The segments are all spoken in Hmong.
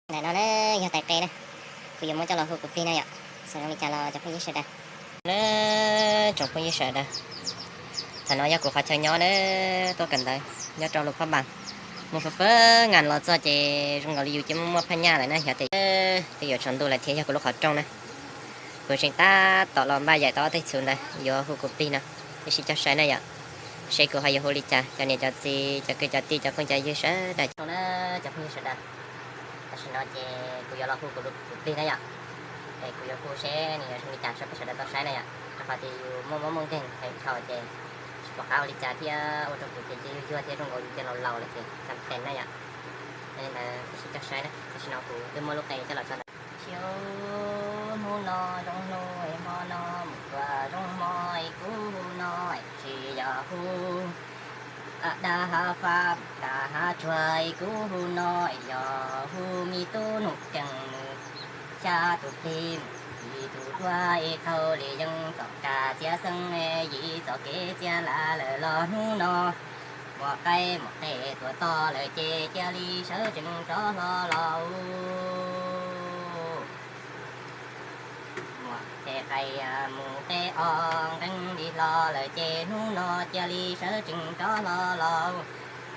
Ntawm no na yog tais qe na, kuv yuav muab coj los hu kuv plig na yom, xav zoo li cas los cov phooj ywg sawv daws. Na, tsoom phooj ywg sawv daws, thaum no yog kuv qhov chaw nyob na, tuaj kawm ntawv nyob rau Luas Phab Npas, mus fawb fawb ngas los txog ces zoo nkaus li yus cia muaj muaj phaj nyaj lawm na, xyov tias twb yuav tsaus ntuj lawm thiab yog kuv lub qhov rooj na. Kuv tseem tab tom los npaj yaim tau ob tej txhuv ntawd yuav hu kuv plig no, peb sib coj saib na yom, seb kuv ho yuav hu li cas. Cov niam cov txiv, cov kwv cov tij, cov phooj cov ywg sawv daws, cov phooj ywg sawv daws, tam sim no ces kuv yuav los hu kuv, kuv plig na yom. Es kuv yuav hu seb nws yuav zoo li cas rau peb sawv daws tau saib na yom, rau qhov tias yus muaj mob muaj nkeeg heev dhau ces tsis pom qab ua li cas thiab ua rau kuv ces cia yuag yuag thiab zoo nkaus yus cia laus laus lawm ces txam tes na yom. Yog li ntawd peb sib coj saib na, tam sim no kuv twb muab lub qe coj los tso ntawm. Tsis hnub no zoo hnub es hmo no mus ua zoo hmo es kuv hu no es tsis yog hu dab hav fab dab hav tsuag es kuv hu no es yog hu me tub Nuj Kees nws xya tus plig mus ib tus duab es thaum li yeej txoj kab txiav xeeb es yim txoj kev txiav laj lawm los hnub no muaj qaib muaj qe tuaj tod lawm ces cia li sawv tsees rov hlo los. Muaj tej qaib mus tej os nqeeb li hlo lawm ces hnub no cia li sawv tsees rov hlo los.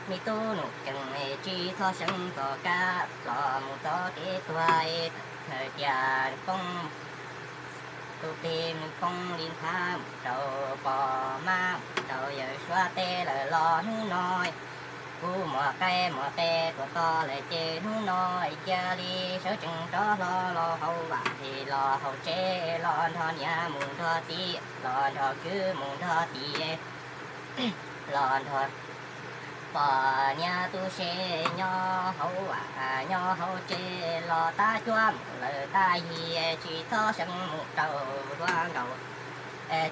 Me tub Nuj Kees es tsis txhob seev txoj kab los mus txoj kev tuag es hais tias poob tus plig mus poob li nthab mus rau pog mab mus rau yawm suav teb lawm los hnub no kuv muaj qaib muaj qe tuaj tod lawm ces hnub no cia li sawv tsees rov hlo los hauv vaj los hauv tsev los nrog niam mus nrog txiv los nrog kwv mus nrog tij los nrog pog niam tub se nyob hauv vaj nyob hauv tsev los tab cuab mus lawm tab yig tsis txhob seev mus rau duab nkaus.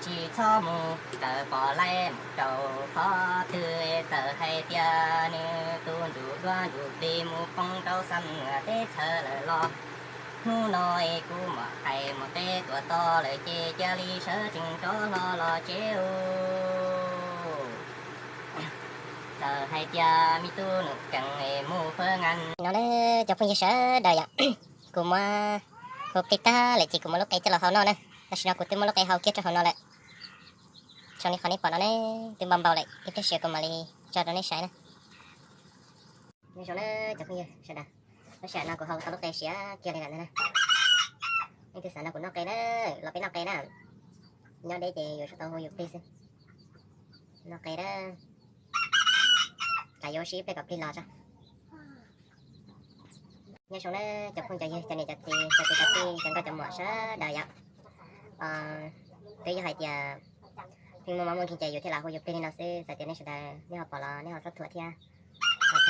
Tsis txhob mus raws pog laib mus rau qhov twg txawm hais tias nws tus ntsuj duab ntsuj plig mus poob rau xam teb chaws lawm los hnub no kuv muaj qaib muaj qe tuaj tod lawm ces cia li sawv tsees rov hlo los tsev. Txawm hais tias me tub Nuj Kees mus fab ngas no na, cov phooj ywg sawv daws yom, kuv muab hu plig tag lawm ces kuv muab lub qe coj los hau noj na. Tam sim no kuv twb muab lub qe hau kiag rau hauv no lawm. Zoo li qhov nej pom no ne, twb npau npau lawm, ib pliag sia kuv mam li tso rau nej saib na. Nyob zoo na cov phooj ywg sawv daws, lub sij hawm no kuv hau tau lub qe siav kiag li lawm ntag na. Leej twg xav nrog kuv noj qe na, los peb noj qe na. Nyob deb ces yuav tsum tau hu yus plig xwb. Noj qe na, kam yuav ua si ib pliag kom plig los tso. Nyob zoo na cov phooj cov ywg, cov niam cov txiv, cov kwv cov tij, cov nkauj cov muam sawv daws yom. Twb yog hais tias pheej muaj mob muaj nkeeg ces yus thiaj li hu yus plig li no xwb. Txawm tias nej sawv daws nej ho pom los nej ho txhob thuam thiab, ho txhob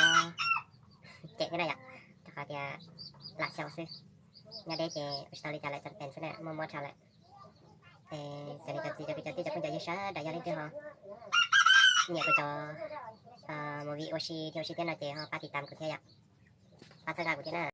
cem thiab na yom, rau qhov tias lam xyaum xwb. Nyob deb ces ua tsis tau li cas lawm, cov pes xwb na, muaj mob dhau lawm. Ces cov niam cov txiv, cov kwv cov tij, cov phooj cov ywg sawv daws, yog leej twg ho nyiam kuv cov movie ua si thiab ua si thiab no ces ho pab tiv tam kuv thiab yom, pab txhawb nqa kuv thiab na.